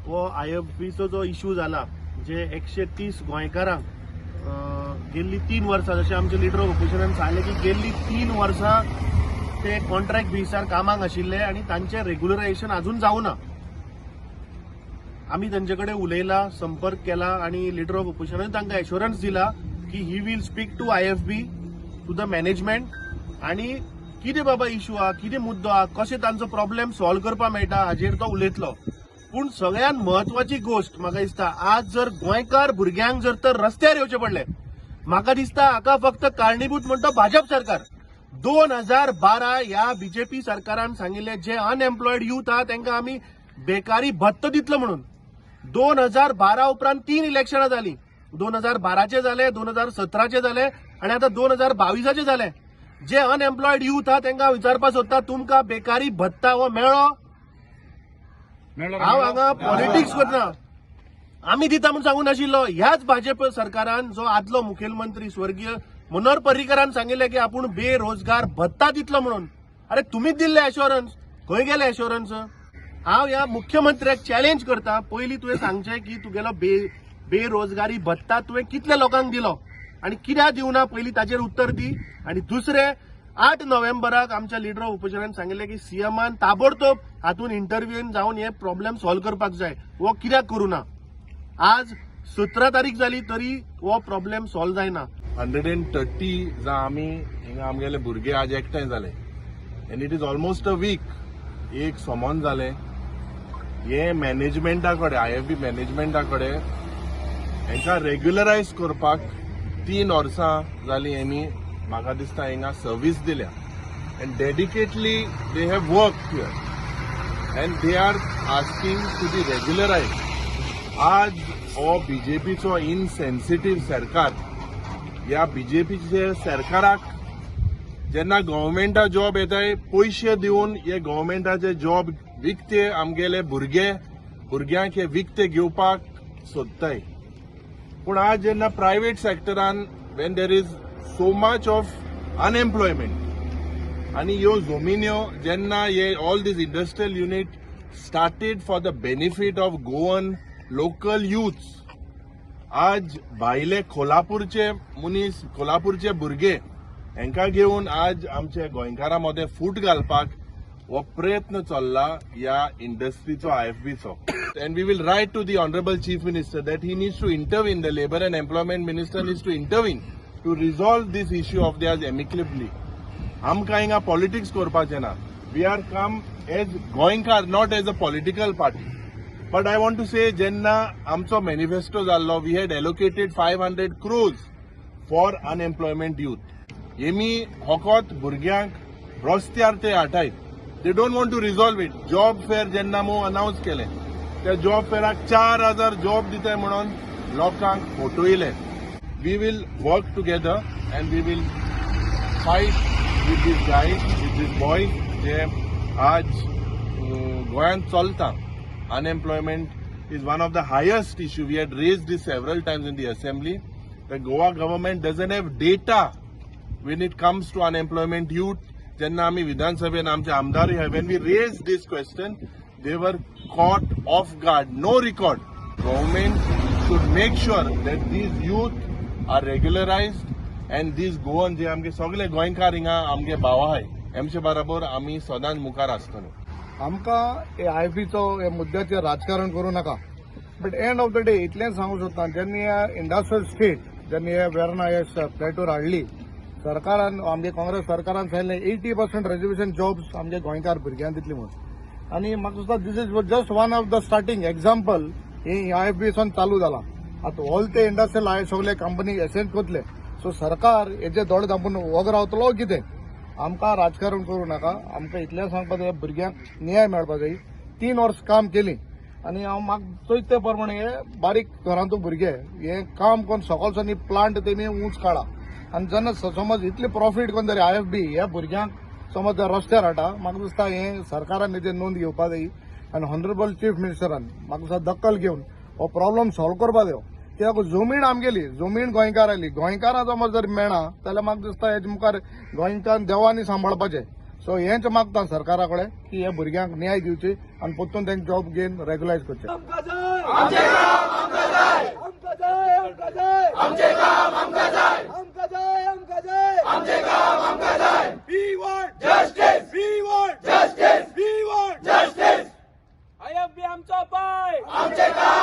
हो आयएफबीचो जो इशू जाला, जे 130 गोंयकारांक गेल्ली 3 वर्सां, जशें आमचे लिडर ऑफ ऑपोजिशनान सांगलें की गेल्ली 3 वर्सां ते कॉन्ट्रॅक्ट बेजीसार कामाक आशिल्ले आनी तांचें रेग्युलरायझेशन अजून जावना. आमी तांचे कडेन उलयला, संपर्क केला आनी लिडर ऑफ ऑपोजिशनान तांकां एश्योरन्स दिला की he will speak to IFB, to the management आनी कितें बाबा इशू आहा, कितें मुद्दो आहा, कशें तांचो प्रॉब्लेम सॉल्व करपाक मेळटा हाजेर तो उलयतलो. पूण सगळ्यात म्हत्वाची गोश्ट, म्हाका दिसता आज जर गोंयकार भुरग्यांक जर तर रस्त्यार येवचे पडले, म्हाका दिसता हाका फक्त कारणीभूत म्हणटा भाजप सरकार. 2012 ह्या बीजेपी सरकारान सांगिल्ले, जे अनएम्प्लॉयड युथ आहा तांकां आमी बेकारी भत्तो दितलो म्हणून. 2012 उपरांत तीन इलेक्शनां जाली. 2012चे जाले, 2017चे जाले आनी आतां 2022चे जाले. जे अनएम्प्लॉयड युथ आहा तांकां विचारपाक सोदता, तुमकां बेकारी भत्ता हो मेळ्ळो? हांव हांगा पॉलिटिक्स करना. आमी दिता म्हूण सांगूंक नाशिल्लो. ह्याच भाजप सरकारान, जो आदलो मुखेलमंत्री स्वर्गीय मनोहर पर्रीकरान सांगिल्लें की आपूण बेरोजगार भत्ता दितलो म्हणून. अरे, तुमीच दिल्ले एश्योरन्स, खंय गेले एश्योरन्स? हांव ह्या मुख्यमंत्र्याक चॅलेंज करता, पयलीं तुवें सांगचें की तुगेलो बेरोजगारी भत्ता तुवें कितल्या लोकांक दिलो आनी कित्याक दिवना, पयलीं ताचेर उत्तर दी. आनी दुसरें, 8 नोव्हेंबराक आमच्या लिडर ऑफ ऑपोजिशनान सांगिल्लें की सीएमान ताबडतोब हातून इंटरव्हीन जावन हे प्रॉब्लेम सॉल्व करपाक जाय. हो कित्याक करूं ना? आज 17 तारीख जाली तरी हो प्रॉब्लेम सॉल्व जायना. 130 जां आमी हिंगा आमगेले भुरगे आज एकठांय जाले and it is almost a week, एक सोमोन जालें. हे मॅनेजमेंटा कडेन, आयएफबी मॅनेजमेंटा कडेन हांकां रेग्युलरायज करपाक 3 वर्सां जालीं. हेमी म्हाका दिसता हिंगा सर्वीस दिल्या and dedicatedly they have worked here and they are asking to be regularised. आज हो बीजेपीचो इनसेन्सिटीव सरकार, ह्या बीजेपीचे सरकाराक जेन्ना गव्हर्मेंटा जॉब येताय, पयशे दिवन हे गव्हर्मेंटाचे जॉब विकते, आमगेले भुरगे भुरग्यांक हे विकते घेवपाक सोदताय. पूण आज जेन्ना private सेक्टरान when there is so much of unemployment आनी ह्यो जमिन्यो जेन्ना हे all these industrial unit started for the benefit of Goan local youths, आज भायले कोल्हापूरचे मनीस, कोल्हापूरचे भुरगे हांकां घेवन आज आमचे गोंयकारां मदें फूट घालपाक हो प्रयत्न चल्ला ह्या इंडस्ट्रीचो, आयएफबीचो. And we will write to the honourable Chief Minister that he needs to intervene, the Labour and Employment Minister needs to intervene to resolve this issue of theirs amicably. आमकां हिंगा पॉलिटिक्स करपाचें ना. We are come as गोंयकार, not as a political party. But I want to say, जेन्ना आमचो manifesto जाल्लो, we had allocated 500 crores for unemployment youth. हेमी फकत भुरग्यांक रस्त्यार ते हाडटात. They don't want to resolve it. Job fair जेन्ना मू अनावन्स केलें, त्या जॉब फेराक 4000 जॉब दिताय म्हणून लोकांक फटयले. We will work together and we will fight with these guys, with these boys जे आज गोंयांत चलता. Unemployment is one of the highest issue. We had raised this several times in the assembly. The Goa government doesn't have data when it comes to unemployment youth. जेन्ना आमी विधानसभेन आमचे आमदार, when we raised this question, they were caught off guard. No record. Government should make sure that these youth are regularized and these Goan जे आमगे सगळे गोंयकार हिंगा आमगे भाव आहाय, हेमचे बरोबर आमी सदांच मुखार आसतलो. आमकां हे आयएफबीचो हे मुद्द्याचेर राजकारण करूं नाका, but end of the day इतलेंच सांगूंक सोदता, जेन्ना हे इंडस्ट्रियल इस्टेट, जेन्ना हे वेर्ना हे प्लॅटूर हाडली सरकारान, आमगे काँग्रेस सरकारान सांगलें 80% रिजर्वेशन जॉब्स आमगे गोंयकार भुरग्यांक दितली म्हणून. आनी म्हाका दिसता this is just one of the starting example. ही आयएफबीसान चालू जाला. आतां ऑल ते इंडस्ट्रियल आय सगळे कंपनी एसेंट कोतले. सो सरकार हेजे दोळे धांपून वग रावतलो कितें? आमकां राजकारण करूं नाका. आमकां इतलें सांगपाक जाय, भुरग्यांक न्याय मेळपाक जाय. 3 वर्स काम केली आनी हांव म्हाका चोयता ते प्रमाणे हे बारीक घरांतू भुरगे हे काम करून सकाळच्यानी प्लांट तेमी ऊंच काडा आनी जेन्ना समज इतले प्रॉफीट करून जरी आयएफबी ह्या भुरग्यांक समज जर रस्त्यार हाडटा, म्हाका दिसता हें सरकारान हेजेर नोंद घेवपाक जाय आनी ऑनरेबल चीफ मिनिस्टरान म्हाका दिसता दखल घेवन हो प्रॉब्लम सॉल्व करपाक जायो. कित्याक जमीन आमगेली, जमीन गोंयकाराली. गोंयकारां समज जर मेळना जाल्यार म्हाका दिसता हेजे मुखार गोंयकार देवांनी सांबाळपाचें. सो हेंच मागता सरकारा कडेन की ह्या भुरग्यांक न्याय दिवची आनी परतून तांकां जॉब घेवन रेगुलायज करचें. आमचें काम आमकां जाय. आमकां जाय, आमकां जाय. आमचें काम आमकां जाय. आमकां जाय, आमकां जाय. आमचें काम आमकां जाय. We want justice. We want justice. We want justice. IFB आमचो पाय. आमचें काम.